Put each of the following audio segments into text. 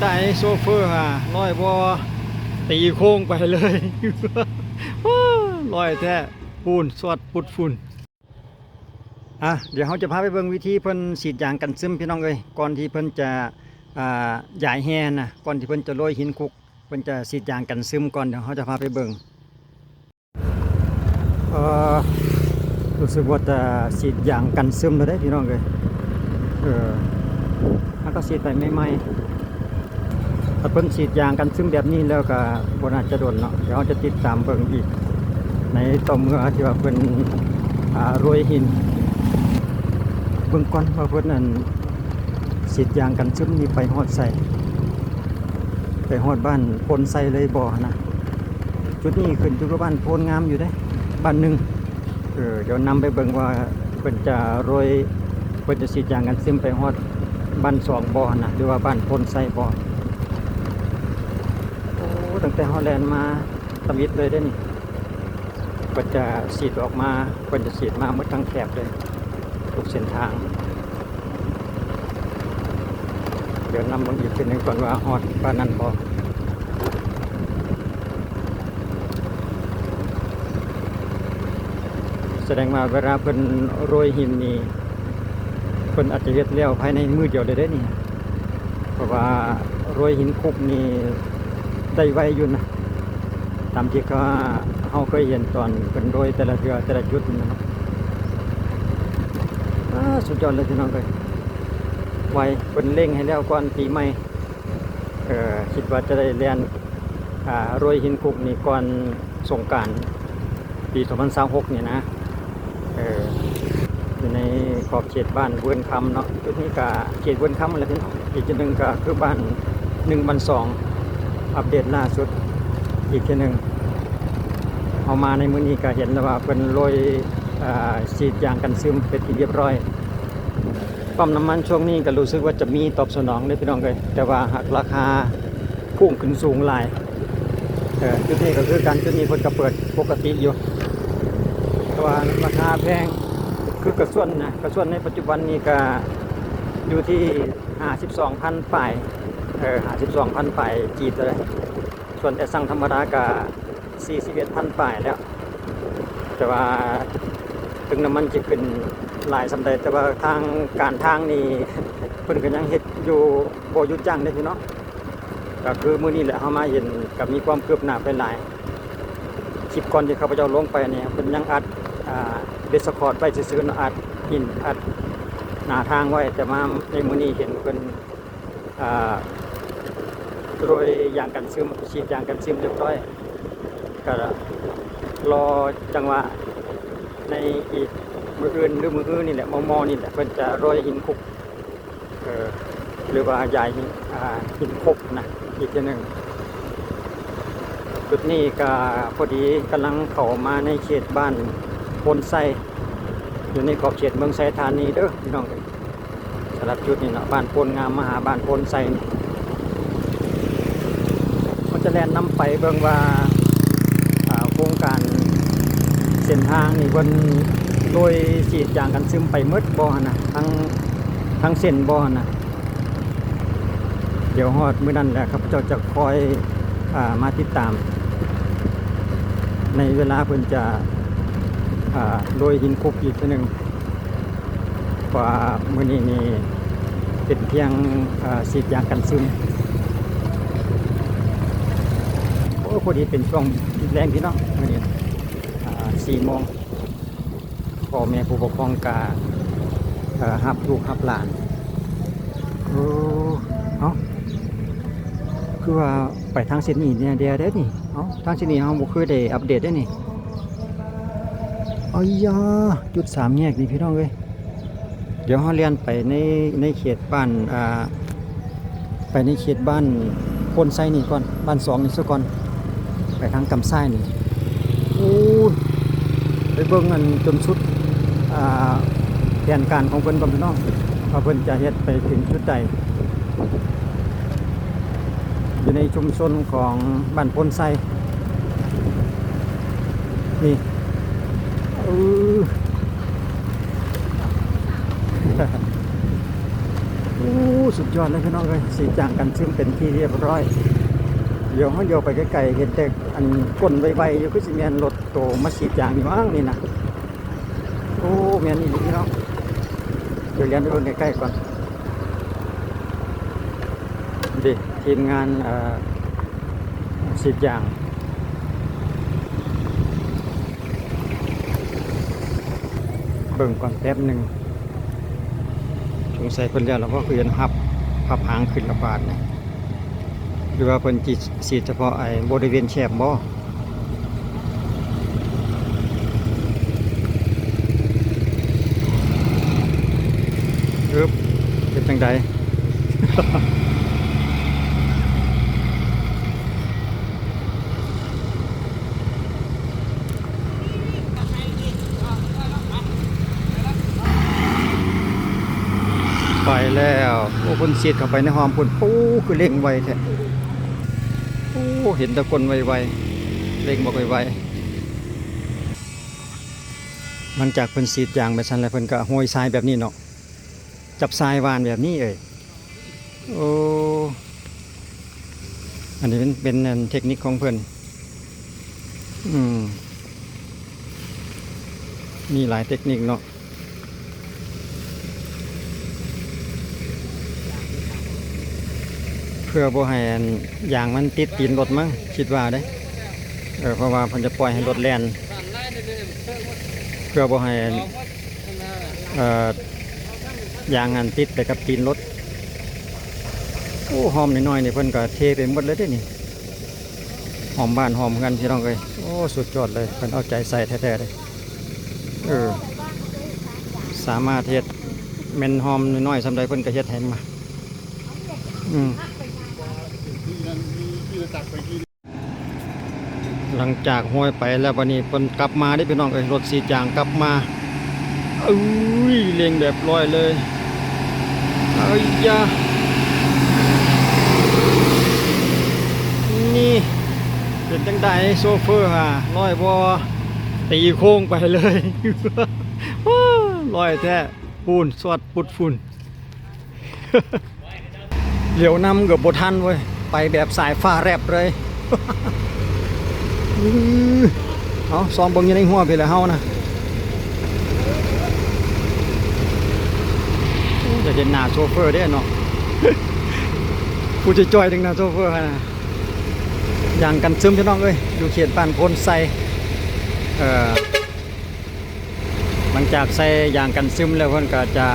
ຕາຍ ໂຊເຟີຫາ ລອຍບໍ່ ຕີໂຄ້ງໄປເລີຍ ລອຍແທ້ ປູນ ຊອດປຸດຝຸ່ນ. ອ່ະ ດຽວເຮົາຈະພາໄປເບິ່ງວິທີເພິ່ນສີດຢາງກັນຊຶມ ພີ່ນ້ອງເອີຍ ກ່ອນທີ່ເພິ່ນຈະ ອ່າ ຢາຍແຮ່ນະ ກ່ອນທີ່ເພິ່ນຈະໂລຍຫີນຄຸກ ເພິ່ນຈະສີດຢາງກັນຊຶມກ່ອນ ດຽວເຮົາຈະພາໄປເບິ່ງ. ເອີ ຮູ້ສຶກວ່າຈະສີດຢາງກັນຊຶມແລ້ວເດ້ພີ່ນ້ອງເອີຍ. ເອີ ເຮົາກໍສີດໄປໃໝ່ໆ ຖ້າເພິ່ນສີດຢາງກັນຊຶມແບບນີ້ແລ້ວກໍບໍ່ໜ້າຈະດົນເນາະ. ດຽວເຮົາຈະຕິດຕາມເບິ່ງອີກໃນຕໍ່ເມື່ອທີ່ວ່າເພິ່ນ ອ່າ ໂລຍຫີນ ເບິ່ງກ່ອນວ່າເພິ່ນ ອັນ ສີດຢາງກັນຊຶມນີ້ໄປຮອດໃສ ໄປຮອດບ້ານໂພນໄຊເລີຍບໍ່ຫັ້ນນະ. ຈຸດນີ້ຂຶ້ນຢູ່ກັບບ້ານໂພນງາມຢູ່ເດ້ ບ້ານໜຶ່ງ. ເອີ ດຽວນຳໄປເບິ່ງວ່າເພິ່ນຈະໂລຍ ເພິ່ນຈະສີດຢາງກັນຊຶມໄປຮອດບ້ານສອງບໍ່ຫັ້ນນະ ຫຼືວ່າບ້ານໂພນໄຊບໍ່. ໂອ້ ຕັ້ງແຕ່ເຮົາແລ່ນມາຕຳອິດເລີຍເດ້ນີ້ ເພິ່ນຈະສີດອອກມາ ເພິ່ນຈະສີດມາໝົດທັງແຖບເລີຍ ທຸກເສັ້ນທາງ. ດຽວນຳເບິ່ງອີກເທື່ອໜຶ່ງກ່ອນວ່າຮອດປານນັ້ນບໍ່. ສະແດງວ່າເວລາເພິ່ນໂລຍຫີນນີ້ ເພິ່ນອາດຈະເຮັດແລ້ວພາຍໃນມື້ດຽວເລີຍເດ້ນີ້ ເພາະວ່າໂລຍຫີນຄຸກນີ້ໄດ້ໄວຢູ່ນະ ຕາມທີ່ເຮົາເຄີຍເຫັນຕອນເພິ່ນໂລຍແຕ່ລະເທື່ອ ແຕ່ລະຈຸດນີ້ນະ. ອາ ສຸດຍອດເລີຍພີ່ນ້ອງເອີຍ ໄວ ເພິ່ນເລັ່ງໃຫ້ແລ້ວກ່ອນປີໃໝ່. ເອີ ຄິດວ່າຈະໄດ້ແລ່ນ ອາ ໂລຍຫີນຄຸກນີ້ກ່ອນສົງການປີສອງພັນຊາວຫົກນີ້ນະ. ເອີ ຢູ່ໃນຂອບເຂດບ້ານເວີນຄຳເນາະ ຈຸດນີ້ກະເຂດເວີນຄຳຫັ້ນແຫຼະພີ່ນ້ອງ. ອີກຈຸດໜຶ່ງກະຄືບ້ານໜຶ່ງ ບ້ານສອງ ອັບເດດລ່າສຸດອີກເທື່ອໜຶ່ງ. ເຮົາມາໃນມື້ນີ້ກະເຫັນແລ້ວວ່າເພິ່ນໂລຍ ອາ ສີດຢາງກັນຊຶມເປັນທີ່ລຽບຮ້ອຍ. ປ້ຳນ້ຳມັນຊ່ວງນີ້ກໍຮູ້ສຶກວ່າຈະມີຕອບສະໜອງເດ້ພີ່ນ້ອງເອີຍ ແຕ່ວ່າຫາກລາຄາພຸ່ງຂຶ້ນສູງຫຼາຍ. ເອີ ຈຸດນີ້ກໍຄືກັນ ຈຸດນີ້ເພິ່ນກໍເປີດປົກກະຕິຢູ່ ແຕ່ວ່າລາຄາແພງ ຄືກາຊວນນະ ກາຊວນໃນປັດຈຸບັນນີ້ກໍຢູ່ທີ່ຫ້າສິບສອງພັນປາຍ ເອີ ຫ້າສິບສອງພັນປາຍກີບເທົ່າໃດ. ສ່ວນແອດຊັງທຳມະດາກະສີ່ສິບເອັດພັນປາຍແລ້ວ ແຕ່ວ່າເຖິງນ້ຳມັນຈະຂຶ້ນຫຼາຍສ່ຳໃດ ແຕ່ວ່າທາງການທາງນີ້ເພິ່ນກໍຍັງເຮັດຢູ່ບໍ່ຢຸດຢັ້ງເດ້ພີ່ນ້ອງ. ກໍຄືມື້ນີ້ແຫຼະເຮົາມາເຫັນກໍມີຄວາມຄືບໜ້າໄປຫຼາຍ. ຄລິບກ່ອນທີ່ຂ້າພະເຈົ້າລົງໄປນີ້ເພິ່ນຍັງອັດ ອ່າ ເບສຄອດໄວ້ຊື່ໆເນາະ ອັດຫີນ ອັດໜ້າທາງໄວ້ ແຕ່ມາໃນມື້ນີ້ເຫັນເພິ່ນ ອ່າ ໂລຍຢາງກັນຊຶມ ສີດຢາງກັນຊຶມຮຽບຮ້ອຍ ກໍລໍຈັງຫວະໃນອີກມື້ອື່ນ ຫຼື ມື້ອື່ນນີ້ແຫຼະ ມໍ່ໆນີ້ແຫຼະ ເພິ່ນຈະໂລຍຫີນຄຸກ ເອີ ຫຼືວ່າຢາຍຫີນ ອ່າ ຫີນຄົກນະ ອີກເທື່ອໜຶ່ງ. ຈຸດນີ້ກໍພໍດີກຳລັງເຂົ້າມາໃນເຂດບ້ານໂພນໄຊ ຢູ່ໃນຂອບເຂດເມືອງໄຊທານີເດີພີ່ນ້ອງ. ສຳລັບຈຸດນີ້ເນາະ ບ້ານໂພນງາມມາຫາບ້ານໂພນໄຊນີ້ ເຮົາຈະແລ່ນນຳໄປເບິ່ງວ່າ ອ່າ ໂຄງການເສັ້ນທາງນີ້ເພິ່ນໂລຍສີດຢາງກັນຊຶມໄປໝົດບໍ່ຫັ້ນນະ ທັງ ທັງເສັ້ນບໍ່ຫັ້ນນະ. ດຽວຮອດມື້ນັ້ນແຫຼະ ຂ້າພະເຈົ້າຈະຄອຍ ອ່າ ມາຕິດຕາມ ໃນເວລາເພິ່ນຈະ ອ່າ ໂລຍຫີນຄຸກອີກເທື່ອໜຶ່ງ. ເພາະວ່າມື້ນີ້ນີ້ເປັນພຽງ ເອີ ສີດຢາງກັນຊຶມ. ໂອ້ ພໍດີເປັນຊ່ວງແລງພີ່ນ້ອງ ມື້ນີ້ ອ່າ ສີ່ໂມງ ພໍ່ແມ່ຜູ້ປົກຄອງກະ ເອີ ຮັບລູກຮັບຫຼານ. ໂອ້ ເອົ້າ ຄືວ່າ ໄປທາງເສັ້ນນີ້ແດ່ເດ້ນີ້. ເອົ້າ ທາງເສັ້ນນີ້ເຮົາບໍ່ເຄີຍໄດ້ອັບເດດເດ້ນີ້. ເອີຍ ຈຸດສາມແຍກນີ້ພີ່ນ້ອງເອີຍ. ດຽວເຮົາແລ່ນໄປໃນ ໃນເຂດບ້ານ ອ່າ ໄປໃນເຂດບ້ານໂພນໄຊນີ້ກ່ອນ ບ້ານສອງນີ້ຊະກ່ອນ ໄປທາງກຳຊ້າຍນີ້. ໂອ້ ໄປເບິ່ງອັນຈົນສຸດ ອ່າ ແຜນການຂອງເພິ່ນກ່ອນພີ່ນ້ອງ ວ່າເພິ່ນຈະເຮັດໄປເຖິງຈຸດໃດ. ຢູ່ໃນຊຸມຊົນຂອງບ້ານໂພນໄຊນີ້. ເອີ ໂອ້ ສຸດຍອດເລີຍພີ່ນ້ອງເອີຍ ສີດຢາງກັນຊຶມເປັນທີ່ຮຽບຮ້ອຍ. ດຽວເຮົາດຽວໄປໃກ້ໆ ເຫັນແຕ່ອັນກົ້ນໄວໆຢູ່ ຄືຊິແມ່ນລົດໂຕມາສີດຢາງຢູ່ມັ້ງນີ້ນະ. ໂອ້ ແມ່ນອີ່ຫຼີເນາະ. ດຽວລຽນໄປເບິ່ງໃກ້ໆກ່ອນ. ເດ້ ທີມງານ ເອີ ສີດຢາງ ເບິ່ງກ່ອນແປັບໜຶ່ງ. ສົງໄສເພິ່ນແລ້ວລະບໍ່ ຄືເຫັນພັບ ພັບຫາງຂຶ້ນລະບາດນີ້ ຫຼືວ່າເພິ່ນຊິສີດສະເພາະໄອ້ບໍລິເວນແຄບບໍ່? ອຶບ ເປັນຈັ່ງໃດ? ໄປແລ້ວ. ໂອ້ ເພິ່ນສີດເຂົ້າໄປໃນຮ່ອມພຸ້ນ. ໂອ້ ຄືເລັ່ງໄວແທ້. ໂອ້ ເຫັນແຕ່ກົ້ນໄວໆ ເລັ່ງບັກໄວໆ. ຫຼັງຈາກເພິ່ນສີດຢາງແບບຊັ້ນແລ້ວ ເພິ່ນກໍໂຮຍຊາຍແບບນີ້ເນາະ. ຈັບຊາຍຫວ່ານແບບນີ້ເອີຍ. ໂອ້ ອັນນີ້ເປັນ ເປັນອັນເທັກນິກຂອງເພິ່ນ. ອືມ ມີຫຼາຍເທັກນິກເນາະ ເພື່ອບໍ່ໃຫ້ອັນຢາງມັນຕິດຕີນລົດມັ້ງ ຄິດວ່າເດ້. ເອີ ເພາະວ່າເພິ່ນຈະປ່ອຍໃຫ້ລົດແລ່ນ ເພື່ອບໍ່ໃຫ້ອັນ ເອີ ຢາງຫັ້ນຕິດໄປກັບຕີນລົດ. ໂອ້ ຮ່ອມນ້ອຍໆນີ້ເພິ່ນກໍເທໄປໝົດເລີຍເດ້ນີ້ ຮ່ອມບ້ານຮ່ອມເຮືອນພີ່ນ້ອງເອີຍ. ໂອ້ ສຸດຍອດເລີຍ ເພິ່ນເອົາໃຈໃສ່ແທ້ໆເດ້. ເອີ ສາມາດເຮັດ ແມ່ນຮ່ອມນ້ອຍໆສ່ຳໃດເພິ່ນກໍເຮັດໃຫ້ມາ. ອືມ. ຫຼັງຈາກໂຮຍໄປແລ້ວ ບາດນີ້ເພິ່ນກັບມາເດ້ພີ່ນ້ອງເອີຍ ລົດສີດຢາງກັບມາ. ເອີຍ ເລັ່ງແບບຮ້ອຍເລີຍ. ເອີຍຢາ ນີ້ເປັນຈັ່ງໃດໂຊເຟີ ຮ້ອຍບໍ່? ຕີໂຄ້ງໄປເລີຍ. ຮ້ອຍແທ້. ປູນ ຊອດປຸດຝຸ່ນ ຫຼຽວນຳເກືອບບໍ່ທັນເວີຍ ໄປແບບສາຍຟ້າແລັບເລີຍ. ເອົາ ຊອມເບິ່ງຢູ່ໃນຮົ້ວພີ້ແຫຼະເຮົານະ. ໂອ້ ຈະເຫັນໜ້າໂຊເຟີເດ້ເນາະ ຜູ້ຈ່ອຍໆ ເຖິງໜ້າໂຊເຟີຫັ້ນນະ. ຢາງກັນຊຶມພີ່ນ້ອງເອີຍ ຢູ່ເຂດບ້ານໂພນໄຊ ເອີ ຫຼັງຈາກໃສ່ຢາງກັນຊຶມແລ້ວ ເພິ່ນກໍຈະ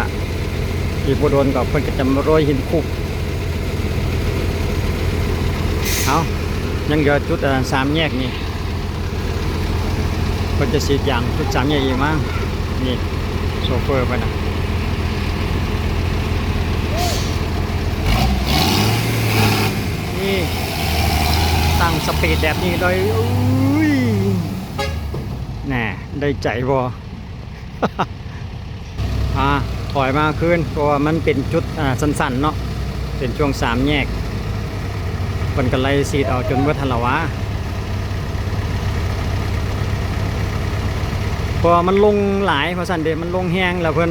ອີກບໍ່ດົນກໍເພິ່ນກໍຈະມາໂລຍຫີນຄຸບ. ເອົາ ຍັງເຫຼືອຈຸດ ເອີ ສາມແຍກນີ້ ເພິ່ນຈະສີດຢາງຈຸດສາມແຍກອີກມັ້ງ. ນີ້ໂຊເຟີເພິ່ນນະ ນີ້ ຕັ້ງສະປີດແບບນີ້ເລີຍ. ອຸ້ຍ ແນ່ ໄດ້ໃຈບໍ່? ອ່າ ຖອຍມາຄືນ ເພາະວ່າມັນເປັນຈຸດ ອ່າ ສັ້ນໆເນາະ ເປັນຊ່ວງສາມແຍກ ເພິ່ນກໍໄລ່ສີດເອົາຈົນເບິດຫັ້ນລະຫວາ ເພາະວ່າມັນລົງຫຼາຍວ່າຊັ້ນເດ ມັນລົງແຮງ ແລ້ວເພິ່ນ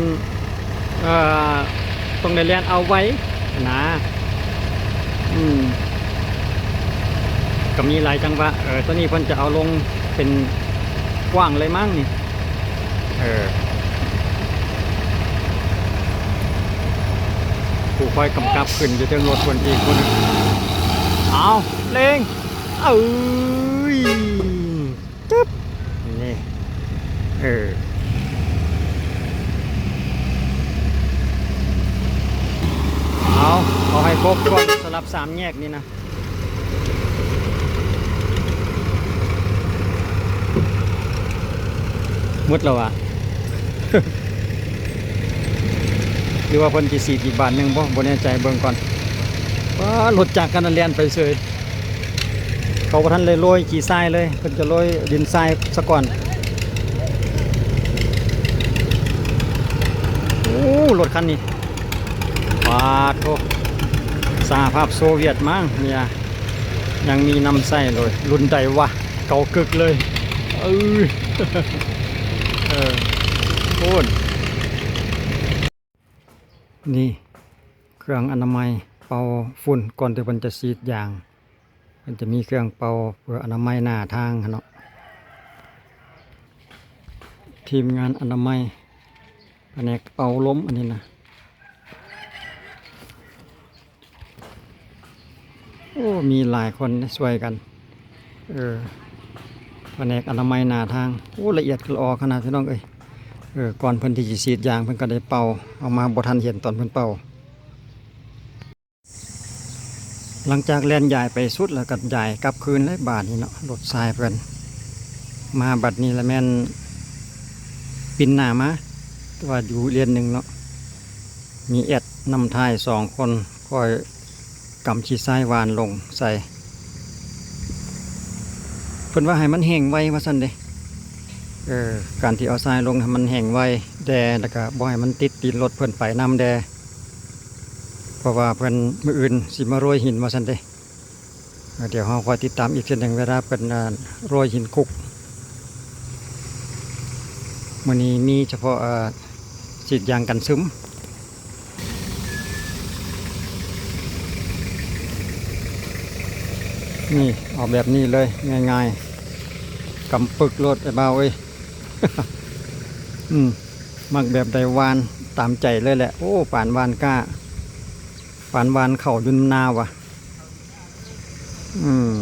ເອີ ຕ້ອງໄດ້ແລ່ນເອົາໄວນະ. ອືມ ກໍມີຫຼາຍຈັງຫວະ. ເອີ ໂຕນີ້ເພິ່ນຈະເອົາລົງເປັນກວ້າງເລີຍມັ້ງນີ້. ເອີ ຜູ້ຄອຍກຳກັບຂຶ້ນຢູ່ເທິງລົດເພິ່ນອີກຜູ້ໜຶ່ງ. ເອົາ ເລັ່ງ ເອີຍ ຈຶບ ນີ້ ເອີ ເອົາ ເອົາໃຫ້ຄົບກ່ອນສຳລັບສາມແຍກນີ້ນະ. ໝົດແລ້ວຫວາ? ຫຼືວ່າເພິ່ນຊິສີດອີກບາດໜຶ່ງບໍ່? ບໍ່ແນ່ໃຈ ເບິ່ງກ່ອນ. ວ້າ ລົດຈັກຄັນນັ້ນແລ່ນໄປເສີຍ. ເຂົາບໍ່ທັນໄດ້ໂລຍຂີ້ຊາຍເລີຍ ເພິ່ນຈະໂລຍດິນຊາຍສາກ່ອນ. ໂອ້ ລົດຄັນນີ້ ປາດໂທ ສະຫະພາບໂຊວຽດມັ້ງເນຍ ຍັງມີນ້ຳໃຊ້ເລີຍ. ລຸ້ນໃດວະ ເກົ່າກຶກເລີຍ. ເອີ ເອີ ໂອ້ນ ນີ້ ເຄື່ອງອະນາໄມເປົ່າຝຸ່ນ ກ່ອນທີ່ເພິ່ນຈະສີດຢາງ ເພິ່ນຈະມີເຄື່ອງເປົ່າເພື່ອອະນາໄມໜ້າທາງຫັ້ນເນາະ. ທີມງານອະນາໄມ ພະແນກເປົ່າລົມອັນນີ້ນະ. ໂອ້ ມີຫຼາຍຄົນເດ້ຊ່ວຍກັນ ເອີ ພະແນກອະນາໄມໜ້າທາງ. ໂອ້ ລະອຽດລະອໍຂະໜາດ ພີ່ນ້ອງເອີຍ. ເອີ ກ່ອນເພິ່ນທີ່ຊິສີດຢາງ ເພິ່ນກໍໄດ້ເປົ່າອອກມາ ບໍ່ທັນເຫັນຕອນເພິ່ນເປົ່າ. ຫຼັງຈາກແລ່ນຢາຍໄປສຸດແລ້ວ ກໍຢາຍກັບຄືນເລີຍບາດນີ້ເນາະ. ລົດຊາຍເພິ່ນມາບັດນີ້ລະແມ່ນປິ່ນໜ້າມາ ແຕ່ວ່າຢູ່ເລນໜຶ່ງເນາະ. ມີແອັດນຳທ້າຍສອງຄົນ ຄອຍກຳຂີ້ຊາຍຫວ່ານລົງໃສ່. ເພິ່ນວ່າໃຫ້ມັນແຫ້ງໄວວ່າຊັ້ນເດ້. ເອີ ການທີ່ເອົາຊາຍລົງໃຫ້ມັນແຫ້ງໄວແດ່ ແລ້ວກະບໍ່ໃຫ້ມັນຕິດຕີນລົດເພິ່ນໄປນຳແດ່ ເພາະວ່າເພິ່ນ ມື້ອື່ນຊິມາໂລຍຫີນວ່າຊັ້ນເດ້. ດຽວເຮົາຄອຍຕິດຕາມອີກເທື່ອໜຶ່ງ ເວລາເພິ່ນ ໂລຍຫີນຄຸກ. ມື້ນີ້ມີສະເພາະ ເອີ ສີດຢາງກັນຊຶມ. ນີ້ ເອົາແບບນີ້ເລີຍ ງ່າຍໆ ກຳປຶກໂລດ ອ້າຍບ່າວເອີຍ. ອືມ ມັກແບບໃດຫວ່ານຕາມໃຈເລີຍແຫຼະ. ໂອ້ ປານຫວ່ານກ້າ ປານຫວ່ານເຂົ້າຢູ່ນາຫວາ. ອືມ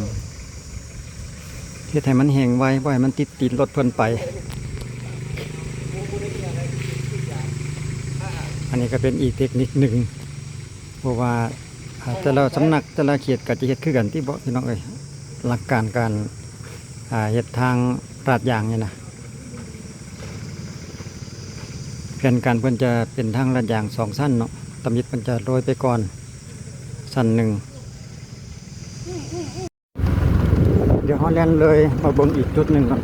ເຮັດໃຫ້ມັນແຫ້ງໄວ ບໍ່ໃຫ້ມັນຕິດຕີນລົດເພິ່ນໄປ. ອັນນີ້ກໍເປັນອີກເຕັກນິກໜຶ່ງ ເພາະວ່າ ອາ ແຕ່ລະສຳນັກ ແຕ່ລະເຂດກໍຈະເຮັດຄືກັນຕິເບາະ ພີ່ນ້ອງເອີຍ. ຫຼັກການການ ອາ ເຮັດທາງລາດຢາງນີ້ນະ ແຜນການເພິ່ນຈະເປັນທາງລາດຢາງສອງຊັ້ນເນາະ. ຕຳອິດເພິ່ນຈະໂລຍໄປກ່ອນຊັ້ນໜຶ່ງ. ດຽວເຮົາແລ່ນເລີຍມາເບິ່ງອີກຈຸດໜຶ່ງກ່ອນ.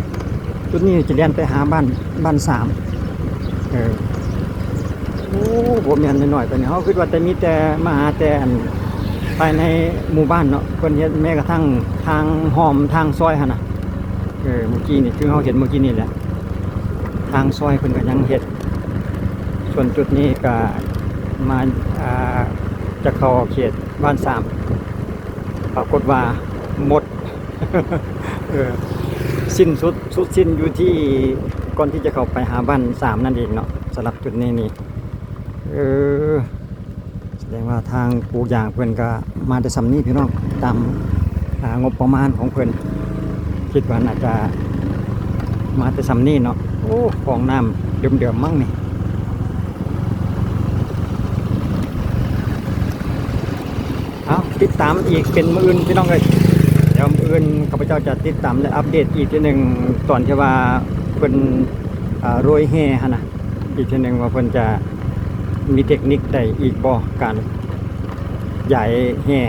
ຈຸດນີ້ຈະແລ່ນໄປຫາບ້ານ ບ້ານສາມ. ເອີ ໂອ້ ບໍ່ແມ່ນນ້ອຍໆ ປານນີ້. ເຮົາຄິດວ່າແຕ່ມີແຕ່ ມາຫາແຕ່ອັນ ພາຍໃນໝູ່ບ້ານເນາະ. ເພິ່ນເຮັດແມ້ກະທັ່ງທາງອ້ອມ ທາງຊອຍຫັ້ນນະ. ເອີ ມື້ກີ້ນີ້ ຄືເຮົາເຫັນມື້ກີ້ນີ້ແຫຼະ ທາງຊອຍເພິ່ນກໍຍັງເຮັດ. ສ່ວນຈຸດນີ້ກໍມາ ອ່າ ຈະເຂົ້າເຂດບ້ານສາມ ປາກົດວ່າໝົດ ເອີ ສິ້ນສຸດ ສຸດສິ້ນຢູ່ທີ່ ກ່ອນທີ່ຈະເຂົ້າໄປຫາບ້ານສາມນັ້ນເອງເນາະ. ສຳລັບຈຸດນີ້ນີ້ ເອີ ສະແດງວ່າທາງປູກຢາງເພິ່ນກະມາແຕ່ສ່ຳນີ້ພີ່ນ້ອງ ຕາມ ອ່າ ງົບປະມານຂອງເພິ່ນ ຄິດວ່າໜ້າຈະມາແຕ່ສ່ຳນີ້ເນາະ. ໂອ້ ຄອງນ້ຳເດີມໆ ມັ້ງນີ້. ເອົາ ຕິດຕາມອີກເປັນມື້ອື່ນພີ່ນ້ອງເອີຍ. ດຽວມື້ອື່ນຂ້າພະເຈົ້າຈະຕິດຕາມ ແລະ ອັບເດດອີກເທື່ອໜຶ່ງ ຕອນທີ່ວ່າເພິ່ນ ອ່າ ໂລຍແຮ່ຫັ້ນນະ ອີກເທື່ອໜຶ່ງວ່າເພິ່ນຈະມີເຕັກນິກໃດອີກບໍ່ ການຢາຍແຮ່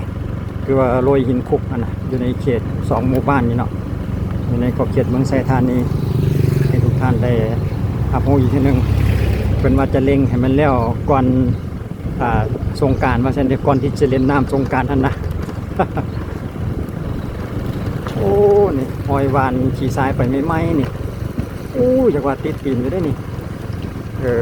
ຄືວ່າໂລຍຫີນຄຸກຫັ້ນນະ ຢູ່ໃນເຂດສອງໝູ່ບ້ານນີ້ເນາະ ຢູ່ໃນຂອບເຂດເມືອງໄຊທານີ ໃຫ້ທຸກທ່ານໄດ້ຮັບຮູ້ອີກເທື່ອໜຶ່ງ. ເພິ່ນວ່າຈະເລັ່ງໃຫ້ມັນແລ້ວກ່ອນ ອ່າ ສົງການວ່າຊັ້ນເດະ ກ່ອນທີ່ຈະຫຼິ້ນນ້ຳສົງການຫັ້ນນະ. ໂອ້ ນີ້ຮອຍຫວ່ານຂີ້ຊາຍໄປໃໝ່ໆນີ້. ໂອ້ ຢາກວ່າຕິດຕີນຢູ່ເດ້ນີ້. ເອີ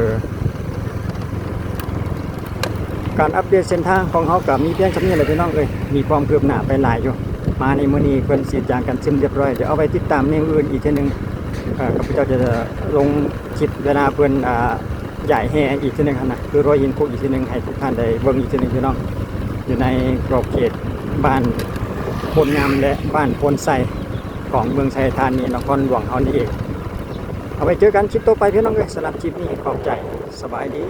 ການອັບເດດເສັ້ນທາງຂອງເຮົາກໍມີພຽງສ່ຳນີ້ແຫຼະພີ່ນ້ອງເອີຍ ມີຄວາມຄືບໜ້າໄປຫຼາຍຢູ່. ມາໃນມື້ນີ້ເພິ່ນສີດຢາງກັນຊຶມຮຽບຮ້ອຍ ດຽວເອົາໄວ້ຕິດຕາມໃນມື້ອື່ນອີກເທື່ອໜຶ່ງ. ເອີ ຂ້າພະເຈົ້າຈະລົງຄລິບເວລາເພິ່ນ ອ່າ ຢາຍແຮ່ອີກເທື່ອໜຶ່ງຫັ້ນນະ ຄືໂລຍຫີນຄຸກອີກເທື່ອໜຶ່ງ ໃຫ້ທຸກທ່ານໄດ້ເບິ່ງອີກເທື່ອໜຶ່ງພີ່ນ້ອງ ຢູ່ໃນຂອບເຂດບ້ານໂພນງາມ ແລະ ບ້ານໂພນໄຊ ຂອງເມືອງໄຊທານີ ນະຄອນຫຼວງເຮົານີ້ເອງ. ເອົາໄວ້ເຈີກັນຄລິບຕໍ່ໄປພີ່ນ້ອງເອີຍ. ສຳລັບຄລິບນີ້ຂອບໃຈ ສະບາຍດີ.